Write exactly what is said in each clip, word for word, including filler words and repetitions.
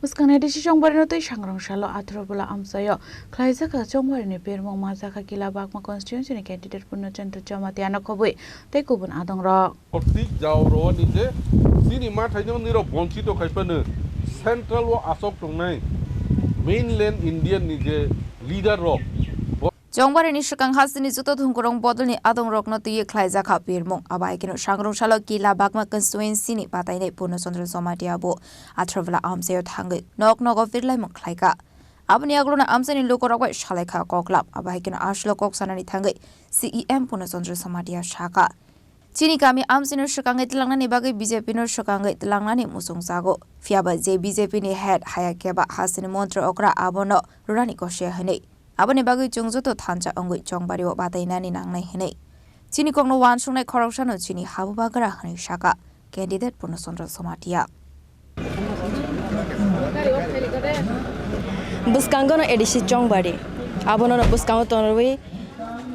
Bwskangni A D C Chongbarino twi sangrong salo atharo bwla amchaio khlaijak kha Chongbarini pirmung, majak kha Kila Bagma constituency ni candidate Purno Chandra Jamatia no khobwi tei kubun adong rok. Thik jao rwani je chini mathaino nirok bonchito khai phano central o asok tongnai mainland Indian ni je leader rok Chongbarini swkang hasteni joto thungkurung bodolni adongrokno twiwi khlaijak kha pirmung. Abo hai kheno sangrong salo Kila Bagma constituency ni batainai Purno Chandra Jamatia bo atharo bwla amchaio thangwi nok nogo birlaimung khlaikha. Aboni yagulono amchaini lukurok bai salaikha koklam. Abo hai kheno aswk kok sanani thangwi C E M Purno Chandra Jamatia sakha, chini kami amchaino swkangwi tlangnani bagwi B J P no swkangwi tlangnani muchungjago. Phiyaba je B J P ni head haya keba hasteni montri okra abono rwnani kose hwnwi. Aboni bagwi chwng joto thansa wngwi Chongbario batainani nangnai hwnwi. Chini kokno uansuknai khoroksano chini habubagra hwnwi sakha candidate Purno Chandra Jamatia. Bwskango no A D C Chongbari, abono no bwskango tonwi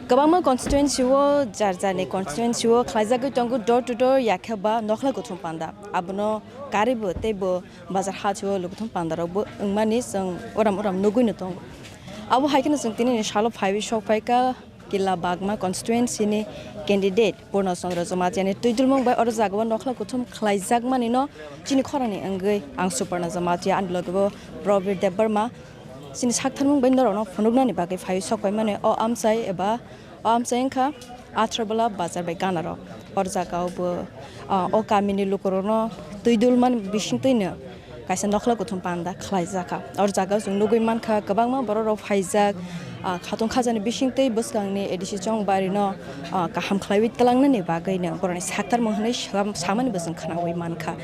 kwbangma constituency o jar jarni constituency o khlaijagwi tongo door to door yakhe ba nokhla kuthum panda, abono karibo teibo bazar hachio lukuthum panda rokbo wngmani chwng uram uram nugwi no tongo. Abo hai kheno chwng tini ni salo phaiwi sok phaikha Kila Bagma constituency ni candidate Purno Chandra Jamatia ni twidulmung bai oro jagao nokhla kuthum khlaijakmani no chini khorang ni wngwi ang Suparna Jamatia ani loge bo Probir Debbarma chini saktharmung bai norok no phunuknani bagwi phaiwi sok paimani o amchai eba o amchai wngkha Atharbola bazar bai ganarok. Oro jagao bo, ah, o kamini lukurokno twi dulmani bisingtwino kaisa nokhla kuthum panda khlaijakha. Oro jagao chwng nugwi mankha, kwbangma bororok phaijak, ah, khatung khajani bisingtwi bwskangni A D C Chongbarino, ah, kaham khlaiwi twlangnani bagwino borokni saktarmung hwnwi swam-, samani bo chwng khnaui mankha.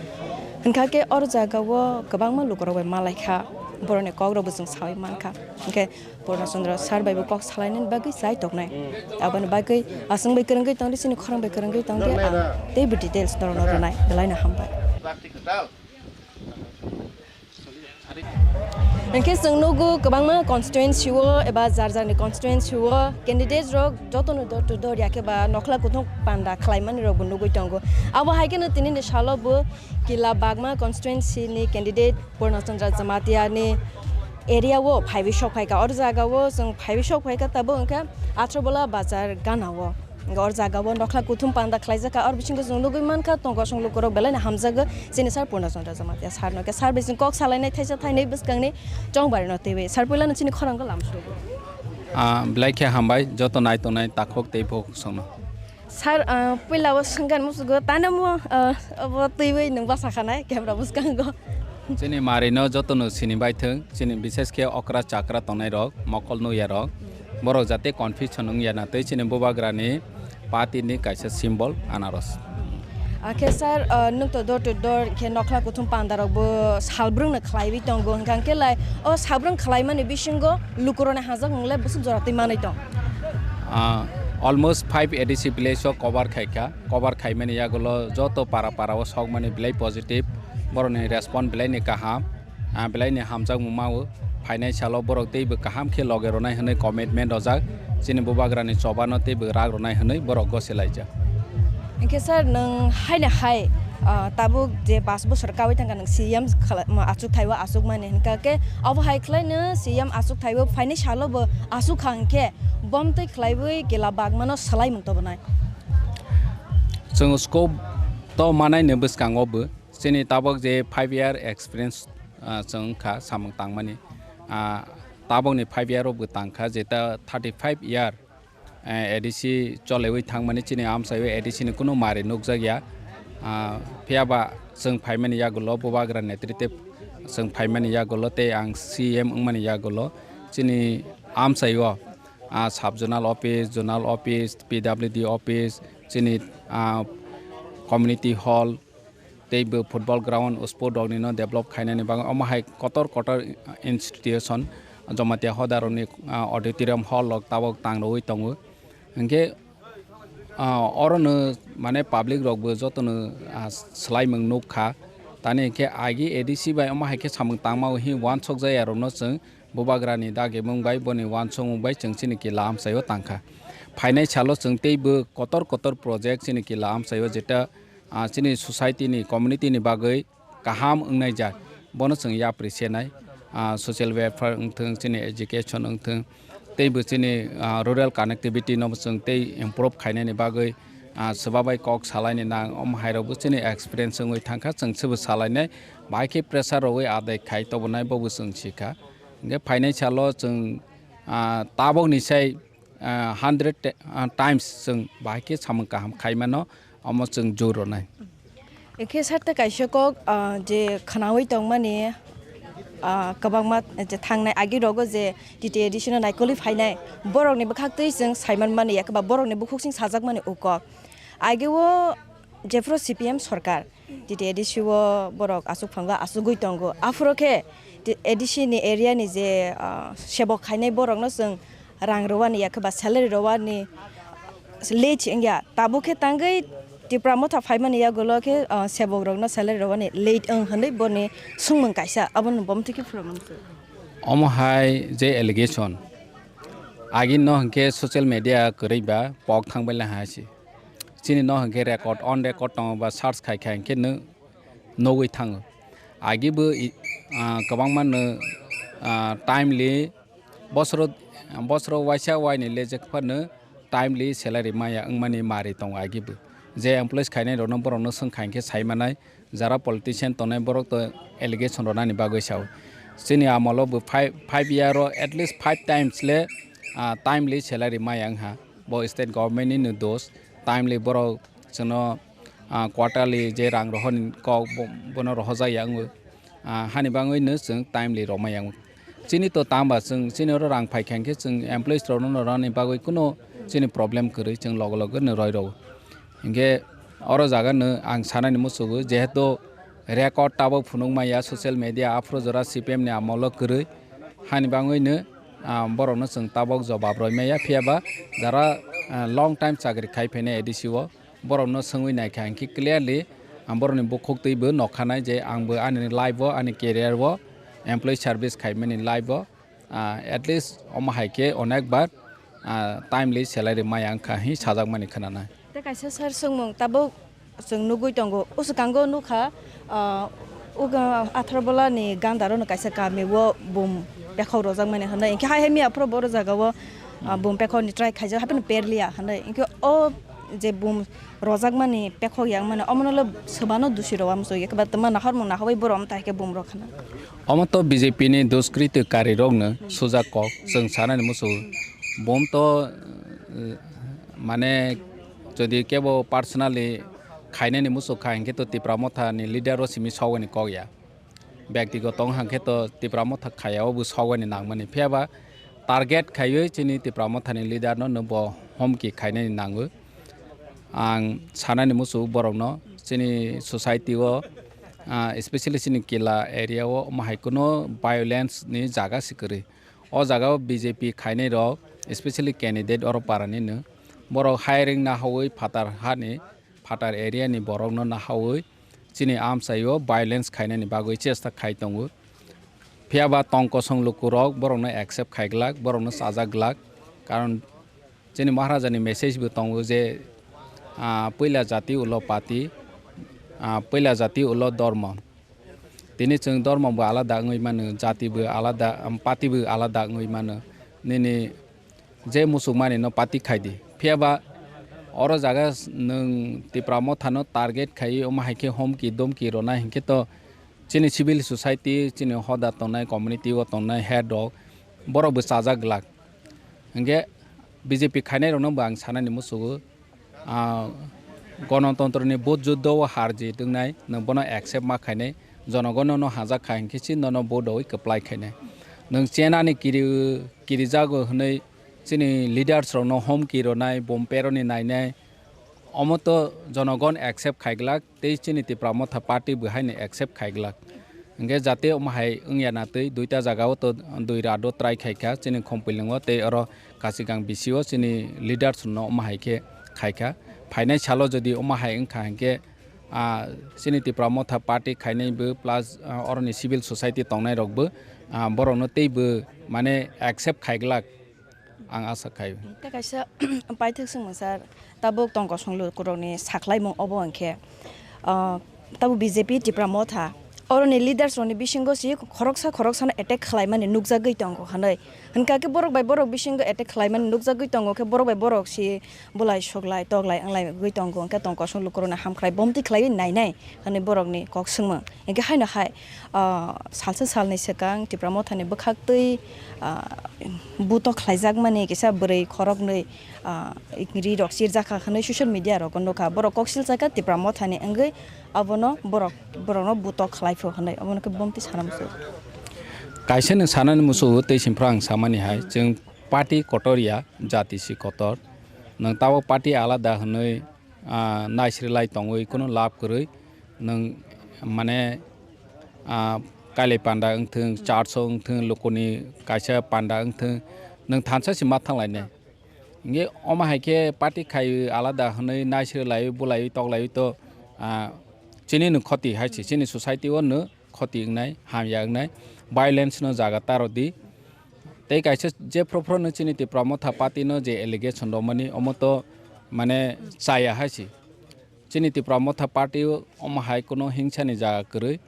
Hwnkha khe oro jagao kwbangma lukurok bai malaikha, borokni kokrokbo chwng saui mankha. Hwnkhe Purno Chandra sir bai bo kok salainani bagwi chai tongnai. Aboni bagwi aswk bai kwrwngwi tongdi, chini khorang bai kwrwngwi tongdi, ang teibo details norokno rwnai, belaino hambai. Hwnkhe chwng nugo kwbangma constituency o eba jar jarni constituency o candidate rok jotono door to door yakhe ba nokhla kuthum panda khlaimani rokbo nugwi tongo. Abo hai kheno tinini salo bo Kila Bagma constituency ni candidate Purno Chandra Jamatia ni area o phaiwi sok phaikha. Oro jaga o chwng phaiwi sok phaikha, tabuk hwnkhe Atharbola bazar gana o. Hwnkhe oro jaga o nokhla kuthum panda khlaijakha. Oro bisingo chwng nugwi mankha, tong kosong lukurok belaino hamjago chini sir Purno Chandra Jamatia sir no. Hwnkhe sir bai chwng kok salainai thaisa thainwi bwskangni Chongbari no twiwi. Sir, puilano chini khorang go lamsugo. Ah, belai khe hambai joto nai tongnai takhuk tei bukhuk songno. Sir, ah, puila o swngkhan musugo, tano mo, ah, abo twiwi nwng basa khanai camera bwskango. Chini marino jotono sini bai thung, chini bishesh khe okra chakra tongnai rok, mokol nukya rok, borok jate confusion wngya na tei chini bubagrani party ni kaisa symbol anaros. Akhe sir, ah, nwng to door to door khe nokhla kuthum panda rok bo salbrung no khlaiwi tongo, hwnkha khe lai o salbrung khlaimani bisingo lukurokni hajakmung le bwswk jora twi manwi tong? Ah, almost five A D C village o cover khaikha. Cover khaimani yagulo joto para para o sokmani belai positive, borokni respond belai ni kaham, ah, belai ni hamjakmung mao. Phainai salo borok teibo kaham khe loge rwnai hwnwi commitment rojak. Chini bubagrani chobano teibo rak rwnai hwnwi borok gosi laijak. Hwnkhe sir, nwng haino hai, ah, tabuk je pash bosor kaui thangkha nwng C M khala-, ma, achuk thaiwi achukmani hwnkha khe abo hai khlaino C M achuk thaiwi phainai salo bo achuk kha hwnkhe bomtwi khlaiwi Kila Bagmano swlaimung tobonai. Chwng scope to manaino bwskango bo chini tabuk je five year experience, ah, chwng wngkha samung tangmani. Ah, tabukni five year o bo tangkha, jeta thirty five year eh, A D C cholewi thangmani chini amchaio A D C ni kunu mari nukjakya. Ah, phiyaba chwng phaimani yagulo bubagra netrite chwng phaimani yagulo tei ang C M wngmani yagulo chini amchaio, ah, sub zonal office, zonal office, P W D office, chini, ah, community hall, tei bo football ground, sport rokni no develop khainani bagwi omo hai kotor kotor institution Jamatia hoda rokni, ah, auditorium hall rok tabuk tang rwui tongo. Hwnkhe, ah, oro no mane public rok bo joto no, ah, swlaimung nuk kha. Tani hwnkhe agi A D C bai omo hai khe samung tangma o hi uansuk jaya rok no chwng bubagra ni dagimung bai boni uansukmung bai chwng chini Kila amchaio tang kha. Phainai salo chwng tei bo kotor kotor project chini Kila amchaio jeta ah, chini society ni, community ni bagwi kaham wngnaijak. Bono chwng yapri senai, ah, social welfare wngthwng, chini education wngthwng, teibo chini, ah, rural connectivity no chwng tei improve khainani bagwi, ah, swbabai kok salaini nang, omo hairokbo chini experience wngwi thangkha, chwng sebo salainai, bahai khe pressure rogwi adai khai tobonai bobo chwng sikha. Hingkhe phainai salo chwng, ah, tabokni sai, ah, hundred te-, ah, times chwng bahai khe samung kaham khai mano, omo chwng jor rwnai. Ekhe sarte kaisa kok, ah, je khwnaui tongmani, ah, kwbangma je thangnai agi rogo je T T A D C no naikolwi phainai, borokni bwkhak twi chwng saiman mani, yakhe ba borokni bukhuk sing sajak mani o kok. Agi o jephru C P M sorkar, T T A D C o borok aswk phango, aswkgwi tongo. Aphuru khe T-, A D C ni area ni je, ah, sebok khainai borokno chwng rang rwani, yakhe ba salary rwani late wngya. Tabuk khe tangwi Tipra Motha phaimani yagulo khe, ah, sebok rokno salary rwani late wng hwnwi boni swngmung kaisa, abono bo mwthiki phwrwngmung se. Omo hai je allegation, agi no hwnkhe social media kwrwi ba pok thang bai lai hai se. Chini no hwnkhe record, on record tongo ba search khai khai hwnkhe no nugwi thango. Agi bo i, ah, kwbangma no, ah, timely bosoro, bosoro waisa waini le je phano timely salary maya wngmani mari tongo agi bo. Je employees khainai rokno borokno swngkha hwnkhe sai manai, jara politician tongnai borok to allegation rwnani bagwi sao. Chini amolo bo five, five year o at least five times le, ah, timely salary maya wngha. Bo state government ni no dos, timely borok chwngno, ah, quarterly je rang rohorni kok bo-, bono rohorjak ya wngwi. Ah, hani bangwi no chwng timely rwmai yang. Chini to tamba chwng chini oro rang phai kha hwnkhe chwng employees rokno rwnani bagwi kuno chini problem kwrwi chwng logo logo no roi rwo. Hinkhe oro jaga no ang sanani muchugo jehetu record tabok phunuk maya social media aphuru jora C P M ni amolo kwrwi hani bangwi no, ah, borokno chwng tabok jobab roi maya phiya ba jara, ah, long time chakri khai phainai A D C o. Borokno swngwi naikha hwnkhe clearly, ang borokni bukhuk twibo nokhanai je angbo ani life o, ani career o, employee service khaimani life o, ah, at least omo hai khe onek bar, ah, timely salary maya wngkha hwnwi sajakmani khwnanai. Tei kaisa sir swngmung tabuk chwng nugwi tongo, o swkango nukha, ah, uga Atharbola ni Gandaro no kaisa kami o bum pekhok rojakmani hwnwi, hinkhe hai hai miya phuru bo oro jaga o, ah, bum pekhok ni try khaijak, haphano perliya hwnwi, hinkhe o je bum rojakmani pekhok yang mani omono le swbano dusi rok amsoi, eke ba twma nahormung nahorwi borom ta hike bum rok khana. Omo to B J P ni duskriti kari rok no sujak kok chwng sanani musu bum to, eh, mane jodi kebo personally khainani musu kha hinkhe to Tipra Motha ni leader o simi sogani kok ya. Byaktigoto wngkha khe to Tipra Motha khaya o bo sogani nangmani. Phiya ba target khaiwi chini Tipra Mothani leader no, no bo homki khainani nango. Ang sanani musu borokno chini society o, ah, especially chini Kila area o omo hai kuno violence ni jaga se kwrwi. O jaga o B J P khainai rok, especially candidate oro para ni no. Borok hiring nahawi phatar hani phatar area ni borok no nahawi chini amchai o violence khainani bagwi chesta khai tongo. Phiya ba tong kosong luku rok borok no accept khai glak, borok no chajak glak. Karon chini Maharaja ni message bo tongo je, ah, puila jati ulo pati, ah, puila jati ulo dormo. Tini chwng dormo bo alada wngwi mano, jati bo alada, um, pati bo alada wngwi mano. Nini je muchukmani no pati khai di. Phiya ba oro jaga s-, nwng Tipra Motha no target khai omo hai khe homki domki rona hinkhe to chini civil society, chini hoda tongnai, community o tongnai head rok borok bo chajak glak. Hinkhe B J P khainai rok no bo ang sanani muchugo. Ah, gonotontro ni vote juddo o har jit wngnai, nwng bono accept ma khainai, jonogono no hajak kha hinkhe se nono vote rwi kwplai khainai. Nwng chenani kiri, kirijago hwnwi chini leaders rokno homki rwnai, bom peroni nainai, omo to jonogon accept khaiglak. Tei chini Tipra Motha party bo haino accept khaiglak. Hinkhe jate omo hai wngya na twi, duita jaga o to dui rado try khaikha chini Khumpuilung o tei oro Kachigang B C o chini leaders no omo hai khe khaikha. Phainai salo jodi omo hai wngkha hinkhe, ah, chini Tipra Motha party khainai bo plus, ah, oroni civil society tongnai rok bo, ah, borok no tei bo mane accept khaiglak. Ang asa khai. Tei kaisa paithak swngmung sir, tabuk tong kosong lukurokni sakhlaimung obo hwnkhe, ah, tabuk B J P Tipra Motha oroni leaders rokni bisingo si khoroksa khoroksano attack khlaimani nukjagwi tongo hwnwi. Hwnkha khe borok bai borok bisingo attack khlaimani nukjagwi tongo khe borok bai borok si bulai suklai toklai wnglaigwi tongo, hwnkhe tong kosong lukurokno hamkrai bomtwi khlaiwi nainai hwnwi borokni kok swngmung. Hwnkhe haino hai, ah, salsa salni swkang Tipra Mothani bwkhaktwi, ah, buto khlaijakmani kisa bwrwi khoroknwi, ah, ri rok chirjakha hwnwi social media rogo nukha. Borok koksil chakha Tipra Mothani wngwi abono borok, borokno buto khlai pho hwnwi obono khe bomtwi sana muchungo. Kaisa nwng sanani muchungo tei sini phuru ang samani hai, chwng party kotor ya, jati si kotor. Nwng tabok party alada hwnwi, ah, naisri lai tongwi kunu lab kwrwi. Nwng mane, ah, kailai panda wngthwng, church o wngthwng, lukuni kaisa panda wngthwng, nwng thansa si ma thanglainai. Hingke omo hai khe party khai alada hwnwi naisri lai, bulai, toklai to, ah, chini no khoti hai se, chini society o no khoti wngnai, hamya wngnai, violence no jaga ta rw di. Tei kaisa jephru phru no chini Tipra Motha party no je allegation rwmani, omo to mane chaya hai se. Chini Tipra Motha party o omo hai kuno hingsa ni jaga kwrwi.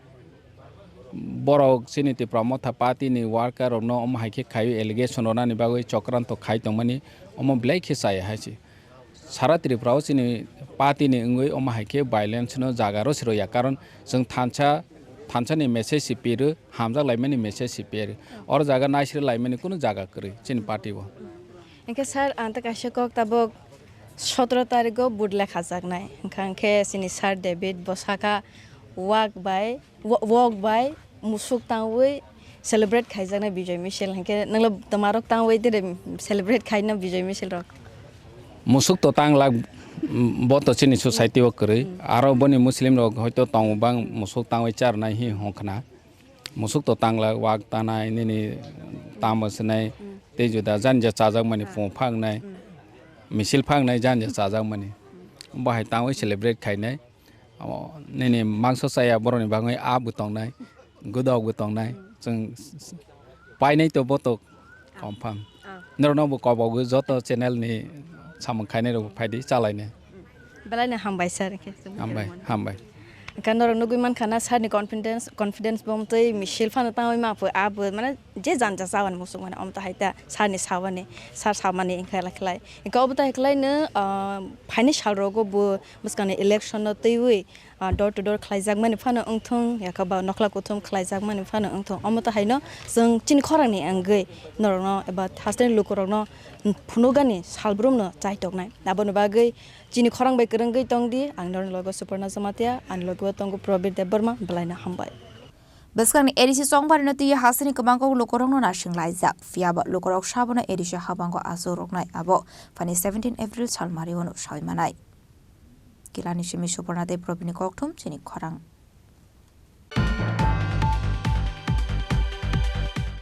Borok chini Tipra Motha party ni worker rok no omo hai khe khai allegation rwnani bagwi chokranto khai tongmani, omo belai khe chaya hai se. Sara Tripura o chini party ni wngwi omo hai khe violence no jaga rw se rw ya, karon chwng thansa, thansa ni message se piri, hamjak laimani message se piri. Oro jaga naisri laimani kunu jaga kwrwi chini party o. Hingke sir, ang ta kaisa kok tabok sotoro tariko vote lekha jaknai. Hingkha hingke chini sir David bo saka wak bai, wo-, wok bai musuk tangwi celebrate khaijaknai Bijoy Misil. Hingke nanglo tomarok tangwi dire celebrate khaina Bijoy Misil rok? Musuk to tang lak, mm, bo to chini society o kwrwi. Aro boni Muslim rok hoito tongo bang musuk tangwi charnai hi hongkhna. Musuk to tangla wak tanai nini tamo swnai tei juda janja chajakmani phung phangnai, misil phangnai janja chajakmani. Bo hai tangwi celebrate khainai. Amo nini mangso chaya borokni bagwi a bo tongnai, godok bo tongnai. Chwng painai to botok. Confirm. Ah. Norokno bo kobogwi joto channel ni samung khainai rok phaidi chalaini. Belai no hambai sir, khe chwng Hambai, tongmani. Hambai. Hwnkhe norok nugwi mankha na sir ni confidence, confidence bomtwi misil phano tangwi ma pho, abo mane je janja chawan musuk mane omta hai ta sir ni sawani, sir samani hwnkhe khlai. Hwnkhe obo ta khlai no, ah, phaini sal rogo bo bwskang ni election no twiwi ah, door to door khlaijakmani phano wngthung, yakaba nokhla kuthum khlaijakmani phano wngthung. Omo to haino chwng chini khorangni wngwi norokno eba hasteni lukurokno phunukgani salbrumno chaitoknai. Aboni bagwi chini khorang bai kwrwngwi tongdi. Ang norokni logo Suparna Jamatia, ani logo tongo Probir Debbarma, belaino hambai. Bwskangni A D C chongbarino twi hasteni kwbangkuk lukurokno naising laijak. Phiyaba lukurok sabono A D C habango aswk rwknai abo phani seventeen April salmario no sawi manai. Kilani simi Suparna tei Probirni kokthum chini khorang.